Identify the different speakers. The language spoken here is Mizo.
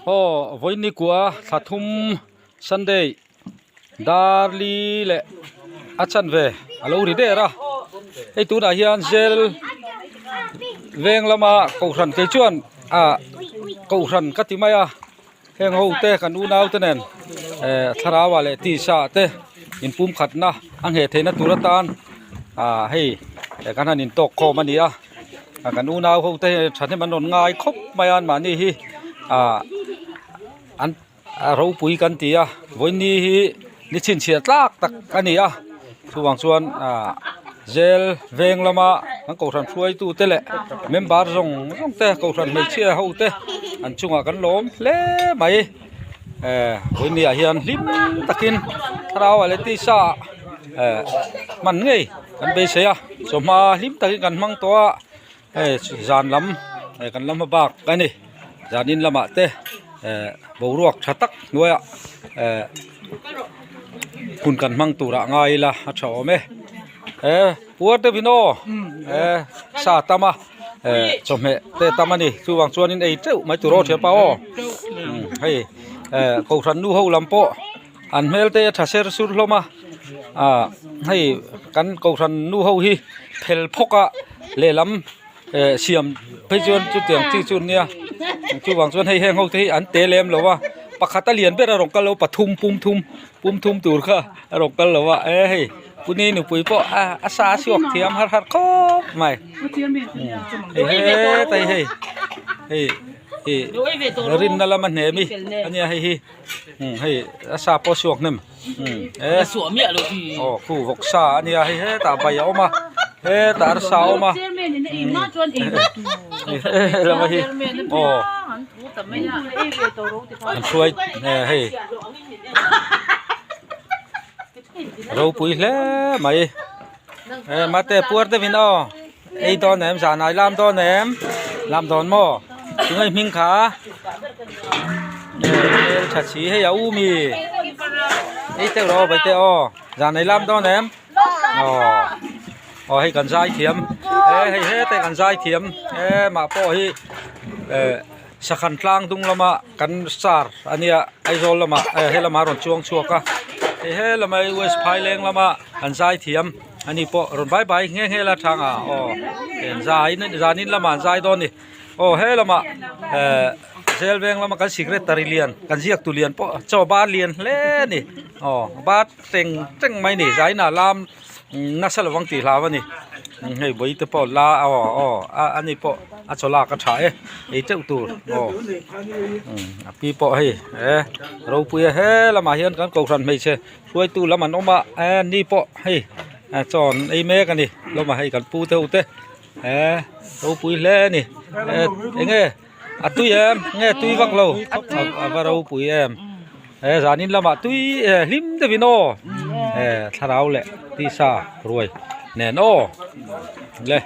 Speaker 1: Aw vawiin kua thla thum Sunday Darli leh a chanve a lo ri der a hei tunah hian zel veng lama kohhran kei chuan ah kohhran ka ti mai a heng ho te kan unau te nen eh thlarau ah leh tisa ah te inpumkhatna a ngheh theihna tur atan ah hei kan han intawk khawm a ni a. Kan unau ho te hi thahnem an rawn ngai khawp mai a anmahni hi ah an ropui kan ti a vawiini hi ni chhinchhiah tlak tak a ni a chuvang chuan ah zel veng lama an kohhran hruaitu te leh member zawng zawng te kohhran hmeichhia ho te an chungah kan lawm hle mai eh vawiini ah hian hlim takin thlarau ah leh tisa ah eh hman ngei. Kan beisei a chawhma hlim takin kan hmang tawh a hei zan lam eh kan la hma bak a ni zanin lamah te eh boruak tha tak hnuaiah eh hun kan hmang turah ngai ila a tha awm e eh puar deuh in aw eh sa a tam a eh chawhmeh te a tam a ni chuvang chuanin ei teuh mai tur aw thianpa aw hei eh kohhran nu ho lam pawh. An hmel te a tha ser sur hlawm a ah hei kan kohhran nu ho hi phel phawk a lehlam eh siam phei chuan chutiang chi chu an nia chuvang chuan hei heng ho te hi an te lem lo a pakhat a lian ber a rawn kal lo pathum pum thum pum thum tur kha a rawn kal lo a e hei puni nupui pawh a a sa a chhuak thiam har har khawp mai hei hetai hei hei ih rinna lama hnem hi a nia hei hi. Hei a sa pawh a chhuak hnem e aw khu vawk sa a nia hei hetah bai a awm a hetah arsa a awm a helama hi aw an hruai hei ropui hle mai e mate puar deuhin aw ei dawn em zanah i lam dawn em lam dawn maw tunge hming kha hmel tha si hei a u mi ei teuh rawh aw vaite aw zanah i lam dawn em aw aw hei kan zai thiam e hei hete kan zai thiam e mah pawh hi eh sakhan tlang dung lama kan star a nia Aizawl lamah eh helama a rawn chuang chhuak a hei helama west phaileng lama an zai thiam. Ani pawh rawn bai bai nghe nghe la thang a aw eng zai zanin lamah an zai dawn a ni aw he lamah eh zel veng lama kan secretary lian kan ziak tu lian pawh chaw bar lian hle a ni aw bar teng teng mai a ni zaina lam nasa lovang tih hlau a ni hei vawi te pawh la aw aw ani pawh a chaw lak a tha e ei teuh tur aw a pi pawh hei e ropui a he lamah hian kan kohhran hmeichhe. Hruaitu lam an awm a eh ni pawh hei chaw an ei mek a ni hlawm a hei kan pu te ho te eh ropui hle a ni eh eng nge a tui em nge tui vak lo a va ropui em eh zanin lamah tui eh hlim deuhin aw eh thlarau leh tisa ruai nen aw le.